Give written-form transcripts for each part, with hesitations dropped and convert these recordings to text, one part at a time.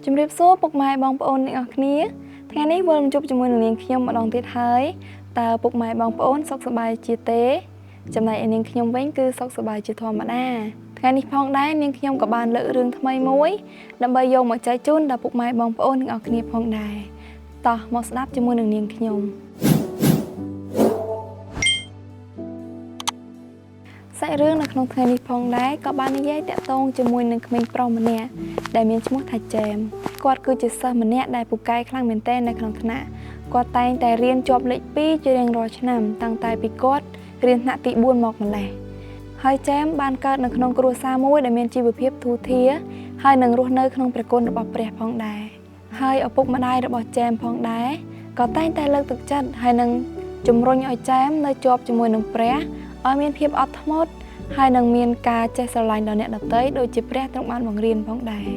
ជំរាបសួរពុកម៉ែបងប្អូនអ្នកនរគ្នាថ្ងៃនេះវិលមកជួបជាមួយនឹងនាងខ្ញុំម្ដងទៀតហើយតើពុកម៉ែបងប្អូនសុខសប្បាយជាទេចំណែកឯនាងខ្ញុំវិញគឺសុខសប្បាយជាធម្មតាថ្ងៃនេះផងដែរនាងខ្ញុំក៏បានលើករឿងថ្មីមួយដើម្បីយកមកចែកជូនដល់ពុកម៉ែបងប្អូនអ្នកនរគ្នាផងដែរតោះមកស្ដាប់ជាមួយនឹងនាងខ្ញុំសាច់រឿងនៅក្នុងថ្ងៃនេះផងដែរក៏បាននិយាយតាក់ទងជាមួយនឹងក្មេងប្រុសម្នាក់ដែលមានឈ្មោះថាចែមគាត់គឺជាសិស្សម្នាក់ដែលពូកែខ្លាំងមែនទែននៅក្នុងថ្នាក់គាត់តែងតែរៀនជាប់លេខ2ជារៀងរាល់ឆ្នាំតាំងតែពីគាត់រៀនថ្នាក់ទី4មកម្លេះហើយចែមបានកើតនៅក្នុងគ្រួសារមួយដែលមានជីវភាពធូរធារហើយនឹងរស់នៅក្នុងព្រះគុណរបស់ព្រះផងដែរហើយឪពុកម្ដាយរបស់ចែមផងដែរក៏តែងតែលើកទឹកចិត្តហើយនឹងជំរុញឲ្យចែមនៅជាប់ជាមួយនឹងព្រះឲ្យមានភាពអត់ធ្មត់ហើយនឹងមានការចេះស្រឡាញ់ដល់អ្នកដទៃដូចជាព្រះទ្រង់បានបង្រៀនផងដែរ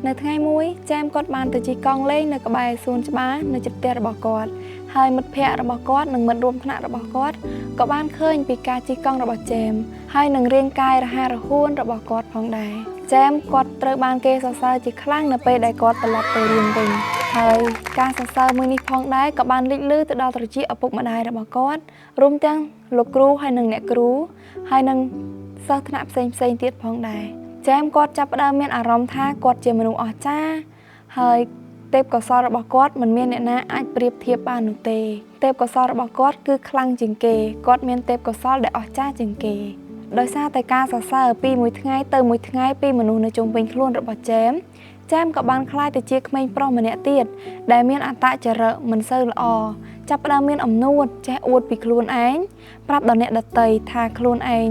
នៅថ្ងៃមួយចែមគាត់បានទៅជិះកង់លេងនៅក្បែរសួនច្បារនៅជិតផ្ទះរបស់គាត់ហើយមិត្តភ័ក្តិរបស់គាត់និងមិត្តរួមថ្នាក់របស់គាត់ក៏បានឃើញពីការជិះកង់របស់ចែមហើយនឹងរាងកាយរហ័សរហួនរបស់គាត់ផងដែរចែមគាត់ត្រូវបានគេសរសើរជាខ្លាំងនៅពេលដែលគាត់ត្រឡប់ទៅរៀនវិញហើយការសរសើរមួយនេះផងដែរក៏បានលេចលឺទៅដល់ត្រចៀកឪពុកម្ដាយរបស់គាត់រួមទាំងលោកគ្រូហើយនិងអ្នកគ្រូហើយនិងសិស្សថ្នាក់ផ្សេងៗទៀតផងដែរចែមគាត់ចាប់ផ្ដើមមានអារម្មណ៍ថាគាត់ជាមនុស្សអស្ចារ្យហើយទេពកោសល្យរបស់គាត់មិនមានអ្នកណាអាចប្រៀបធៀបបាននោះទេទេពកោសល្យរបស់គាត់គឺខ្លាំងជាងគេគាត់មានទេពកោសល្យដែលអស្ចារ្យជាងគេដោយសារតែការសរសើរពីមួយថ្ងៃទៅមួយថ្ងៃពីមនុស្សនៅជុំវិញខ្លួនរបស់ចែមចែមក៏បានក្លាយទៅជាក្មេងប្រុសម្នាក់ទៀតដែលមានអត្តចរិតមិនសូវល្អចាប់ផ្ដើមមានអំនួតចេះអួតពីខ្លួនឯងប្រាប់ដល់អ្នកដទៃថាខ្លួនឯង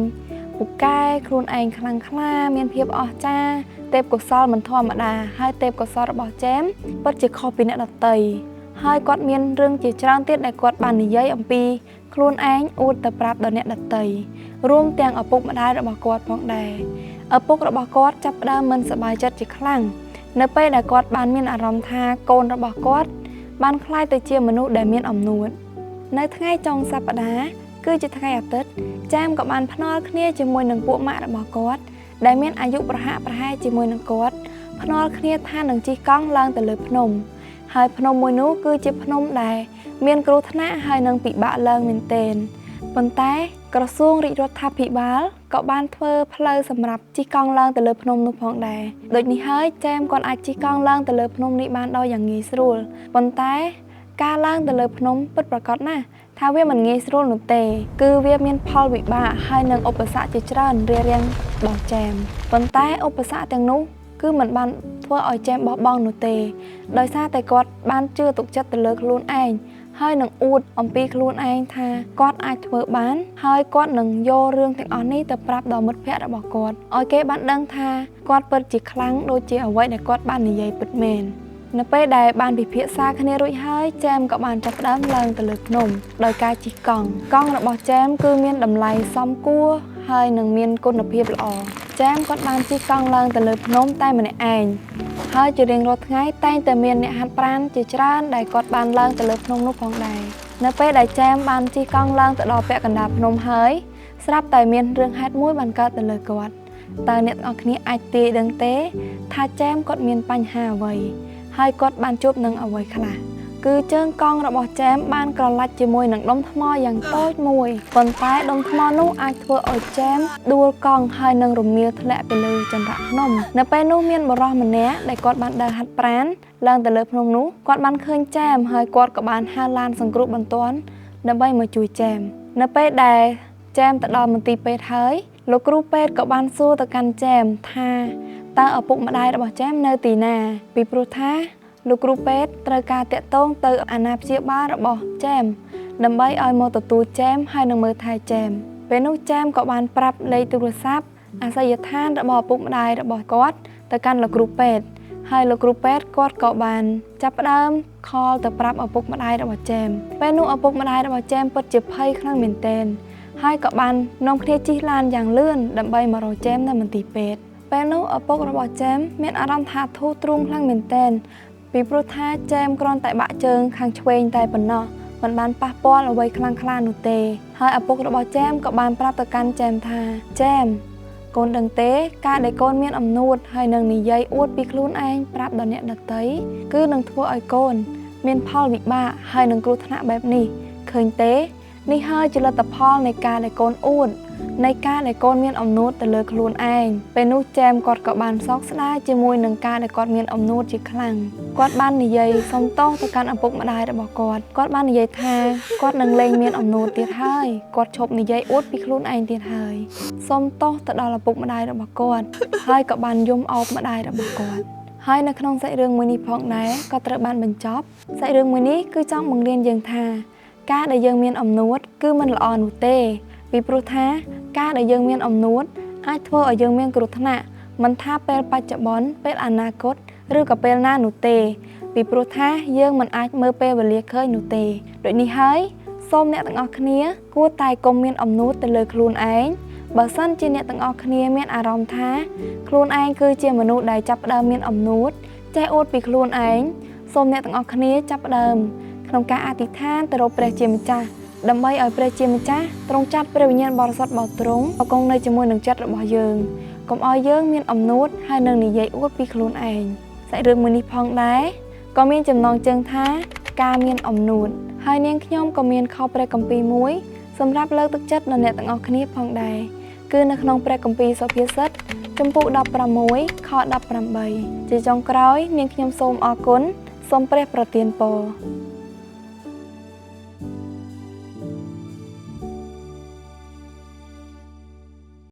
ពូកែខ្លួនឯងខ្លាំងក្លាមានភាពអស្ចារ្យទេពកោសល្យមិនធម្មតាហើយទេពកោសល្យរបស់ចែមពិតជាខុសពីអ្នកដទៃហើយគាត់មានរឿងជាច្រើនទៀតដែលគាត់បាននិយាយអំពីខ្លួនឯងអួតទៅប្រាប់ដល់អ្នកដទៃរួមទាំងឪពុកម្ដាយរបស់គាត់ផងដែរឪពុករបស់គាត់ចាប់ផ្ដើមមិនសប្បាយចិត្តជាខ្លាំងនៅពេលដែលគាត់បានមានអារម្មណ៍ថាកូនរបស់គាត់បានក្លាយទៅជាមនុស្សដែលមានអំនួតនៅថ្ងៃចុងសប្តាហ៍គឺជាថ្ងៃអាទិត្យចែមក៏បានភ្នាល់គ្នាជាមួយនឹងពួកម៉ាក់របស់គាត់ដែលមានអាយុប្រហាក់ប្រហែលជាមួយនឹងគាត់ភ្នាល់គ្នាថានឹងជិះកង់ឡើងទៅលើភ្នំហើយភ្នំមួយនោះគឺជាភ្នំដែលមានគ្រោះថ្នាក់ហើយនឹងពិបាកឡើងមែនទែនប៉ុន្តែក្រសួងរាជរដ្ឋាភិបាលក៏បានធ្វើផ្លូវសម្រាប់ជិះកង់ឡើងទៅលើភ្នំនោះផងដែរដូចនេះហើយចែមគាត់អាចជិះកង់ឡើងទៅលើភ្នំនេះបានដោយយ៉ាងងាយស្រួលប៉ុន្តែការឡើងទៅលើភ្នំពិតប្រាកដណាស់ថាវាមិនងាយស្រួលនោះទេគឺវាមានផលវិបាកហើយនឹងឧបសគ្គជាច្រើនរារាំងដល់ចែមប៉ុន្តែឧបសគ្គទាំងនោះគឺមិនបានធ្វើឲ្យចែមបោះបង់នោះទេដោយសារតែគាត់បានជឿទុកចិត្តទៅលើខ្លួនឯងហើយនឹងអួតអំពីខ្លួនឯងថាគាត់អាចធ្វើបានហើយគាត់នឹងយករឿងទាំងអស់នេះទៅប្រាប់ដល់មិត្តភ័ក្តិរបស់គាត់ឲ្យគេបានដឹងថាគាត់ពិតជាខ្លាំងដូចជាអ្វីដែលគាត់បាននិយាយពិតមែននៅពេលដែលបានពិភាក្សាគ្នារួចហើយចែមក៏បានចាប់ផ្ដើមឡើងទៅលើភ្នំដោយការជិះកង់កង់របស់ចែមគឺមានតម្លៃសមគួរហើយនឹងមានគុណភាពល្អចែមគាត់បានជិះកង់ឡើងទៅលើភ្នំតែម្នាក់ឯងហើយជារៀងរាល់ថ្ងៃតែងតែមានអ្នកហាត់ប្រាណជាច្រើនដែលគាត់បានឡើងទៅលើភ្នំនោះផងដែរនៅពេលដែលចែមបានជិះកង់ឡើងទៅដល់ពាក់កណ្ដាលភ្នំហើយស្រាប់តែមានរឿងហេតុមួយបានកើតទៅលើគាត់តើអ្នកទាំងអស់គ្នាអាចទាយដឹងទេថាចែមគាត់មានបញ្ហាអ្វីហើយគាត់បានជួបនឹងអ្វីខ្លះគឺជើងកង់របស់ចែមបានក្រឡាច់ជាមួយនឹងដុំថ្មយ៉ាងតូចមួយប៉ុន្តែដុំថ្មនោះអាចធ្វើឲ្យចែមដួលកង់ហើយនឹងរមៀលធ្លាក់ទៅលើចន្ទៈភ្នំនៅពេលនោះមានបុរសម្នាក់ដែលគាត់បានដើរហាត់ប្រាណឡើងទៅលើភ្នំនោះគាត់បានឃើញចែមហើយគាត់ក៏បានហៅឡានសង្គ្រោះបន្ទាន់ដើម្បីមកជួយចែមនៅពេលដែលចែមទៅដល់មន្ទីរពេទ្យហើយលោកគ្រូពេទ្យក៏បានសួរទៅកាន់ចែមថាតើឪពុកម្ដាយរបស់ចែមនៅទីណាពីព្រោះថាលោកគ្រូពេទ្យត្រូវការតាក់ទងទៅអាណាព្យាបាលរបស់ចែមដើម្បីឲ្យមកទទួលចែមហើយនឹងមើលថែចែមពេលនោះចែមក៏បានប្រាប់លេខទូរស័ព្ទអាសយដ្ឋានរបស់ឪពុកម្ដាយរបស់គាត់ទៅកាន់លោកគ្រូពេទ្យហើយលោកគ្រូពេទ្យគាត់ក៏បានចាប់ផ្ដើមខលទៅប្រាប់ឪពុកម្ដាយរបស់ចែមពេលនោះឪពុកម្ដាយរបស់ចែមពិតជាភ័យខ្លាំងមែនទែនហើយក៏បាននាំគ្នាជិះឡានយ៉ាងលឿនដើម្បីមករកចែមនៅមន្ទីរពេទ្យពេលនោះឪពុករបស់ចែមមានអារម្មណ៍ថាធូរទ្រូងខ្លាំងមែនទែនពីព្រោះថាចែមគ្រាន់តែបាក់ជើងខាងឆ្វេងតែប៉ុណ្ណោះមិនបានប៉ះពាល់អ្វីខ្លាំងក្លានោះទេហើយឪពុករបស់ចែមក៏បានប្រាប់ទៅកាន់ចែមថាចែម កូនដឹងទេការដែលកូនមានអំនួតហើយនឹងនិយាយអួតពីខ្លួនឯងប្រាប់ដល់អ្នកដទៃគឺនឹងធ្វើឲ្យកូនមានផលវិបាកហើយនឹងគ្រោះថ្នាក់បែបនេះឃើញទេនេះហើយជាលទ្ធផលនៃការដែលកូនអួតនៃការដែលកូនមានអំនួតទៅលើខ្លួនឯងពេលនោះចែមគាត់ក៏បានសោកស្ដាយជាមួយនឹងការដែលគាត់មានអំនួតជាខ្លាំងគាត់បាននិយាយសុំទោសទៅកាន់ឪពុកម្ដាយរបស់គាត់គាត់បាននិយាយថាគាត់នឹងលែងមានអំនួតទៀតហើយគាត់ឈប់និយាយអួតពីខ្លួនឯងទៀតហើយសុំទោសទៅដល់ឪពុកម្ដាយរបស់គាត់ហើយក៏បានយំអោបម្ដាយរបស់គាត់ហើយនៅក្នុងសាច់រឿងមួយនេះផងដែរក៏ត្រូវបានបញ្ចប់សាច់រឿងមួយនេះគឺចង់បង្រៀនយើងថាការដែលយើងមានអំនួតគឺមិនល្អនោះទេពីព្រោះថាការដែលយើងមានអំនួតអាចធ្វើឲ្យយើងមានគ្រោះថ្នាក់មិនថាពេលបច្ចុប្បន្នពេលអនាគតឬក៏ពេលណានោះទេពីព្រោះថាយើងមិនអាចមើលពេលវេលាឃើញនោះទេដូចនេះហើយសូមអ្នកទាំងអស់គ្នាគួរតែកុំមានអំនួតទៅលើខ្លួនឯងបើសិនជាអ្នកទាំងអស់គ្នាមានអារម្មណ៍ថាខ្លួនឯងគឺជាមនុស្សដែលចាប់ផ្ដើមមានអំនួតចេះអួតពីខ្លួនឯងសូមអ្នកទាំងអស់គ្នាចាប់ផ្ដើមក្នុងការអធិដ្ឋានទៅរកព្រះជាម្ចាស់ដើម្បីឲ្យព្រះជាម្ចាស់ទ្រង់ចាត់ព្រះវិញ្ញាណបរិសុទ្ធមកទ្រង់ឲ្យគង់នៅជាមួយនឹងចិត្តរបស់យើងកុំឲ្យយើងមានអំនួតហើយនឹងនិយាយអួតពីខ្លួនឯងសាច់រឿងមួយនេះផងដែរក៏មានចំណងជើងថាការមានអំនួតហើយនាងខ្ញុំក៏មានខព្រះគម្ពីរមួយសម្រាប់លើកទឹកចិត្តដល់អ្នកទាំងអស់គ្នាផងដែរគឺនៅក្នុងព្រះគម្ពីរសុភាសិតជំពូក16ខ18ជាចុងក្រោយនាងខ្ញុំសូមអរគុណសូមព្រះប្រទានពរ។